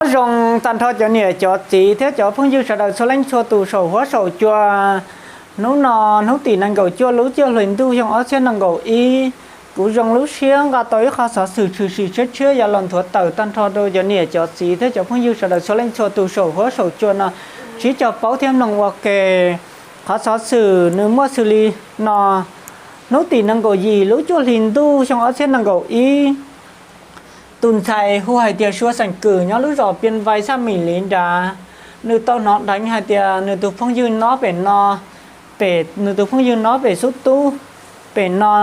Nyob zoo tag nrho cov niam cov txiv thiab cov phooj ywg sawv daws txhua leej txhua tus saum huab saum cua. Hnub no, hnub tim nees nkaum cuaj lub cuaj hlis ntuj xyoo ob txhiab nees nkaum ib, kuv zoo lub siab nqa tau ib qho xov xwm tshwm sim tshiab tshiab yuav los nthuav tawm tag nrho rau cov niam cov txiv thiab cov phooj ywg sawv daws txhua leej txhua tus saum huab saum cua no sib cog paub thiab mloog ua ke. Qhov xov xwm nws muaj xws li no: hnub tim nees nkaum yim lub cuaj hlis ntuj xyoo ob txhiab nees nkaum ib, tus ntxhais hu hais tias Sua Xeem Kwm nyob lub zos Piaj Vais Xaj Mim Liv nrad, nws tau hnov dheev hais tias nws tus phooj ywg nyob pem no, pem nws tus phooj ywg nyob pem xub tub pem no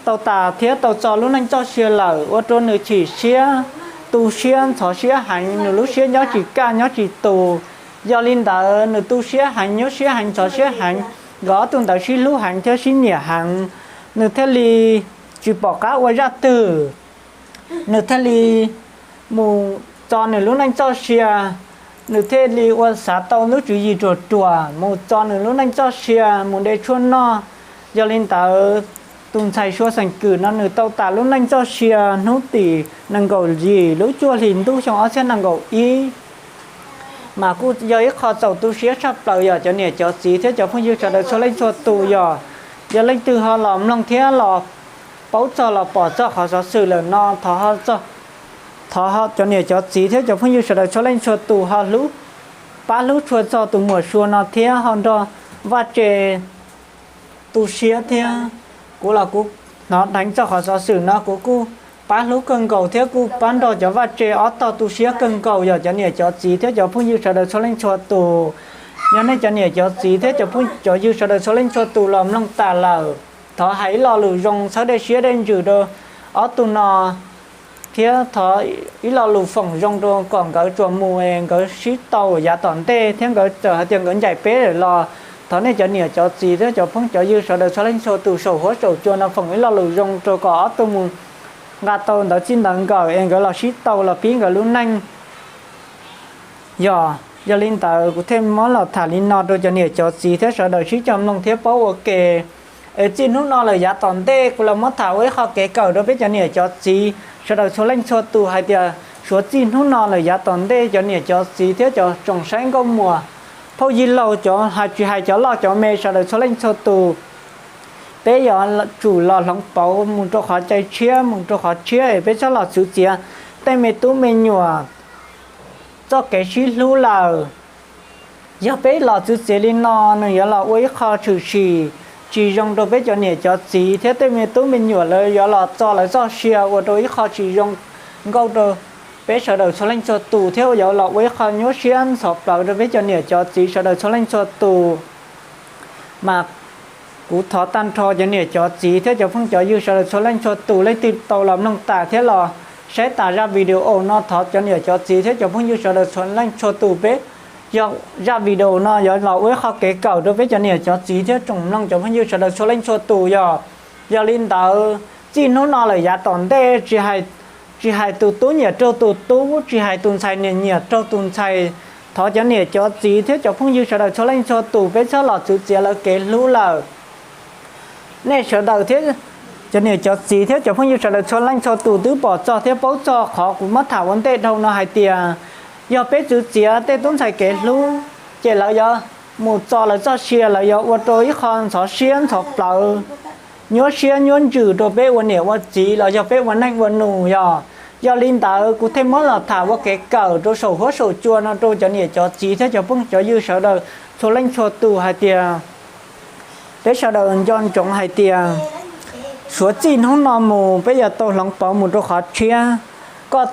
tau tas thiab tau txo lub neej txoj sia lawm, ua rau nws chim siab, tu siab ntxhov siab heev, nws lub siab nyob tsis kaj nyob tsis tus. Yog li ntawd nws tu siab heev, nyuaj siab heev, ntxhov siab heev, nkawd ob tug ntawd sib hlub heev thiab sib nyiam heev, nws thiaj li tsis pom qab ua zaj twg, nws thiaj li mus txo nws lub neej txoj sia. Nws thiaj li ua xav tau lub tswv yim ruam ruam mus txo nws lub neej txoj sia mus de tshuaj noj. Yog li ntawd, tus ntxhais Sua Xeem Kwm no nws tau tas lub neej txoj sia hnub tim nees nkaum yim lub cuaj hlis ntuj xyoo ob txhiab nees nkaum ib, mas kuj yog ib qho txaus tu siab tshaj plaws yog cov niam cov txiv thiab cov phooj ywg sawv daws txhua leej txhua tus yog, yog leej twg ho los mloog thiab los paub txog los pom txog qhov xov xwm lawm no, thov cov niam cov txiv thiab cov phooj ywg sawv daws txhua leej txhua tus ho hlub, pab hlub tshua txog tus muam Sua no thiab ho nrog Vaj Tse tu siab thiab. Kuv los kuv hnov dheev txog qhov xov xwm no kuv kuj pab hlub kawg nkaus thiab kuj pab nrog cov Vaj Tse ob tog tu siab kawg nkaus yog cov niam cov txiv thiab cov phooj ywg sawv daws txhua leej txhua tus. Yog nej cov niam cov txiv thiab cov phooj cov ywg sawv daws txhua leej txhua tus los mloog tas lawm, thov hais ib lo lus zoo txhawb dej siab dej ntsws rau ob tug no thiab thov ib lo lus foom zoo rau kom nkawd tsuas mus es nkawd sib tau yav tom ntej thiab nkawd txawm hais tias nkawd ncaim peb lawm los thov nej cov niam cov txiv thiab cov phooj cov ywg sawv daws txhua leej txhua tus saum huab saum cua no foom ib lo lus zoo rau kom ob tug mus nqa tau ntawv txij ntawv nkawm es nkawd los sib tau los pib nkawd lub neej. Yog, yog li ntawd kuv thiaj muab los tham li no rau cov niam cov txiv thiab sawv daws sib cog mloog thiab paub ua ke. Es txij hnub no lawm yav tom ntej kuv los muab tham ua ib qho kev kawm rau peb cov niam cov txiv sawv daws txhua leej txhua tus hais tias suav txij hnub no lawm yav tom ntej cov niam cov txiv thiab cov tsoom saib nkauj muam phauj yij laug cov hais tsis hais cov loj cov me sawv daws txhua leej txhua tus, peb yuav tsum los hloov pauv mus rau qhov cai tshiab mus rau qhov tshiab es peb txhob los txwv txiav tej me tub me nyuam txoj kev sib hlub lawm. Yog peb los txwv txiav li no nws yuav los ua ib qho tshwm sim tsis zoo rau peb cov niam cov txiv thiab tej me tub me nyuam lawv yuav los txo lawv txoj sia ua rau ib qho tsis zoo nkauj rau peb sawv daws txhua leej txhua tus thiab yuav los ua ib qho nyuaj siab ntxhov plawv rau peb cov niam cov txiv sawv daws txhua leej txhua tus. Mas kuv thov tag nrho cov niam cov txiv thiab cov phooj cov ywg sawv daws txhua leej txhua tus leej twg tau los mloog tas thiab los saib tas zaj video no thov cov niam cov txiv thiab cov phooj ywg sawv daws txhua leej txhua tus peb, yog zaj video no yuav los ua ib qho kev kawm rau peb cov niam cov txiv thiab tsoom mloog cov phooj ywg sawv daws txhua leej txhua tus yog. Yog li ntawd txij hnub no lawm yav tom ntej tsis hais tus tub nyiam rau tus tub, tsis hais tus ntxhais nyiam nyiam rau tus ntxhais, thov cov niam cov txiv thiab cov phooj ywg sawv daws txhua leej txhua tus peb txhob los txwv txiav lawv kev hlub lawm. Nej sawv daws thiab cov niam cov txiv thiab cov phooj ywg sawv daws txhua leej txhua tus twb pom txog thiab paub txog qhov kuv muab tham ua ntej dhau no hais tias yog peb txwv txiav tej tub ntxhais kev hlub ces lawv yuav mus txo lawv txoj sia, lawv yuav ua rau ib qho ntxhov siab ntxhov plawv, nyuaj siab nyuaj ntsws rau peb ua niam ua txiv los yog peb ua neej ua nus yog. Yog li ntawd kuv thiaj muab los tham ua kev kawm rau saum huab saum cua no rau cov niam cov txiv thiab cov phooj cov ywg sawv daws txhua leej txhua tus hais tias peb sawv daws nco ntsoov hais tias suav txij hnub no mus peb yuav tau hloov pauv mus rau qhov tshiab. Koj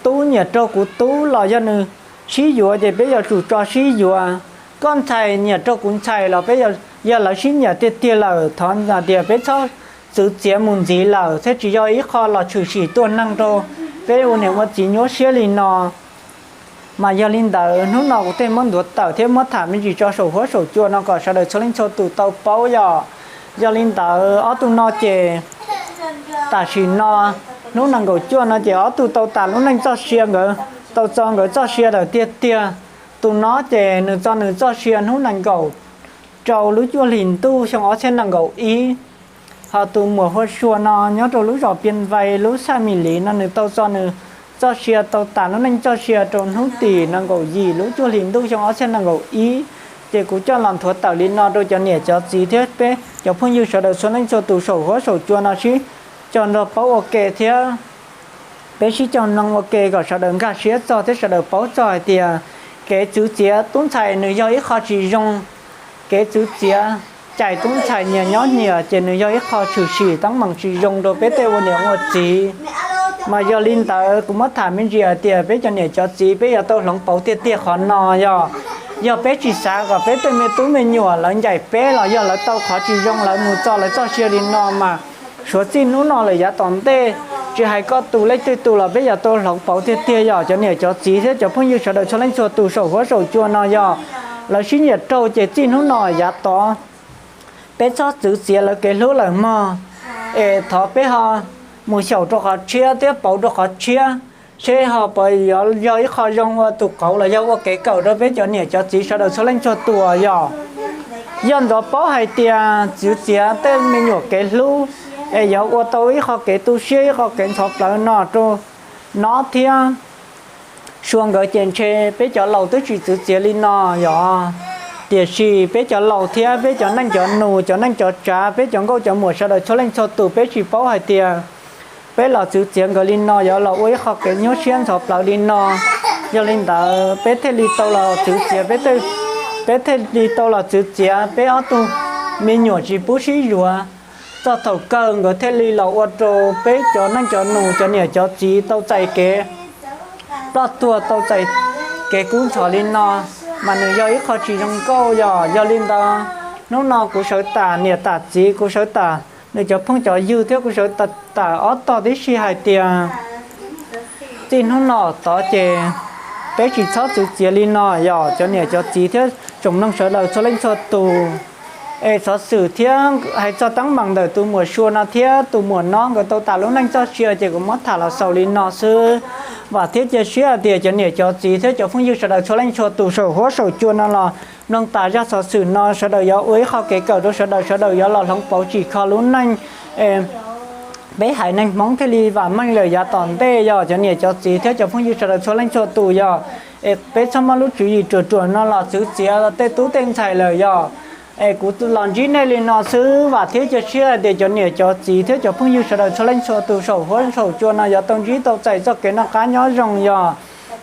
tub nyiam rau kuv tub los yog nws sib yuav ces peb yuav tsum tso sib yuav. Koj ntxhais nyiam rau kuv ntxhais los peb, yog lawv sib nyiam tiag tiag lawm thov hais tias peb txhob txwv txiav mus ntxiv lawm thiab tsis yog ib qho los tshwm sim tuaj neeg rau peb ua niam ua txiv nyuaj siab li no. Mas yog li ntawd hnub no kuv thiaj muab nthuav tawm thiab muab tham me ntsis tso saum huab saum cua no kom sawv daws txhua leej txhua tus tau paub yog. Yog li ntawd ob tug no ces tam sim no hnub nees nkaum cuaj no ces ob tug tau tas lub neej txoj sia, nkawd tau txo nkawd txoj sia lawm tiag tiag. Tus no ces nws txo nws txoj sia hnub nees nkaum rau lub cuaj hlis ntuj xyoo ob txhiab nees nkaum ib. Ho tus muam Huab Sua no nyob rau lub zos Piaj Vais lub xaj Mim Liv no nws tau txo nws txoj sia tau tas lub neej txoj sia rau hnub tim nees nkaum yim lub cuaj hlis ntuj xyoo ob txhiab nees nkaum ib. Ces kuv coj los nthuav tawm li no rau cov niam cov txiv thiab peb cov phooj ywg sawv daws txhua leej txhua tus saum huab saum cua no sib cog nrog paub ua ke thiab peb sib cog mloog ua ke kom sawv daws nkag siab txog thiab sawv daws paub txog hais tias kev txwv txiav tub ntxhais nws yog ib qho tsis zoo. Kev txwv txiav cais tub ntxhais nyias nyob nyias ces nws yog ib qho tshwm sim teeb meem tsis zoo rau peb tej ua niam ua txiv. Mas yog li ntawd kuv muab tham me ntsis hais tias peb cov niam cov txiv peb yuav tau hloov pauv tiag tiag qhov no yog, yog peb tsis xav kom peb tej me tub me nyuam lawv ncaim peb los yog lawv tau qhov tsis zoo lawv mus txog lawv txoj sia li no mas suav txij hnub no lawm yav tom ntej, tsis hais koj tus leej twg tus los peb yuav tau hloov pauv tiag tiag yog cov niam cov txiv thiab cov phooj ywg sawv daws txhua leej txhua tus saum huab saum cua no yog, lawv sib nyiam raug ces txij hnub no yav tod peb txhob txwv txiav lawv kev hlub lawm mog. Es thov peb ho mus xyaum rau qhov tshiab thiab pauv rau qhov tshiab, seb ho puas yuav yog ib qho zoo ua tus qauv los yog ua kev kawm rau peb cov niam cov txiv sawv daws txhua leej txhua tus yog. Yog ntxov paub hais tias txwv txiav tej me nyuam kev hlub es yuav ua tau ib qho kev tu siab ib qho kev ntxhov plawv no rau Nob thiab Sua nkawd ces ntshe peb cov laus twb tsis txwv txiav li no yog. Tiam sis peb cov laus thiab peb cov neej cov nus cov neej cov tsav peb cov nkauj cov muam sawv daws txhua leej txhua tus peb tsis paub hais tias peb los txwv txiav nkawd li no yuav los ua ib qho kev nyuaj siab ntxhov plawv li no. Yog li ntawd peb thiaj li tau los txwv txiav, peb thiaj li tau los txwv txiav peb ob tug me nyuam tsis pub sib yuav. Txog thaum kawg nkawd thiaj li los ua rau peb cov neej cov nus cov niam cov txiv tau txais kev ploj tuag tau txais kev kub ntxhov li no, mas nws yog ib qho tsis zoo nkauj yog. Yog li ntawd hnub no kuv sawv tam niam tam txiv, kuv sawv tam nws cov phooj cov ywg thiab kuv sawv tam ob tog tib si hais tias txij hnub no tod ces peb tsis txhob txwv txiav li no yog cov niam cov txiv thiab tsoom mloog sawv daws txhua leej txhua tus. Es xov xwm thiab hais txog teeb meem ntawm tus muam Sua no thiab tus muam Nob nkawd tau tas lub neej txoj sia ces kuv muab tham los xaus li no xwb. Vam thiab cia siab hais tias cov niam cov txiv thiab cov phooj ywg sawv daws txhua leej txhua tus saum huab saum cua no los mloog tas zaj xov xwm no sawv daws yuav ua ib qho kev kawm rau sawv daws, sawv daws yuav los hloov pauv tsim kho lub neej. Peb haiv neeg Hmoob thiaj li vam meej lawm yav tom ntej yog cov niam cov txiv thiab cov phooj ywg sawv daws txhua leej txhua tus yog. Es peb txhob muab lub tswv yim ruam ruam no los txwv txiav tej tub tej ntxhais lawm yog. Es kuv los ntsib nej li no xwb, vam thiab cia siab hais tias cov niam cov txiv thiab cov phooj ywg sawv daws txhua leej txhua tus saum huab saum cua no yuav tau ntsib tau txais txoj kev noj qab nyob zoo yog.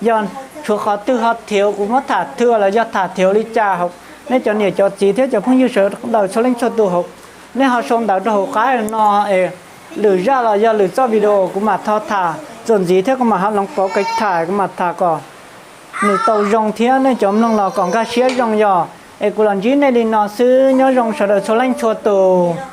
Yog tshuav qhov twg ho thiav kuv muab tham thwj los yog tham thiav li cas, nej cov niam cov txiv thiab cov phooj ywg sawv daws txhua leej txhua tus, nej ho sau ntawv rau hauv qab no es lwm zaj los yog lwm txoj video kuv mam ho tham txuas ntxiv thiab kuv mam ho hloov pauv kev tham, kuv mam tham kom nws tau zoo thiab nej cov mloog los kom nkag siab zoo yog. Es kuv los ntsib nej li no xwb, nyob zoo sawv daws txhua leej txhua tus.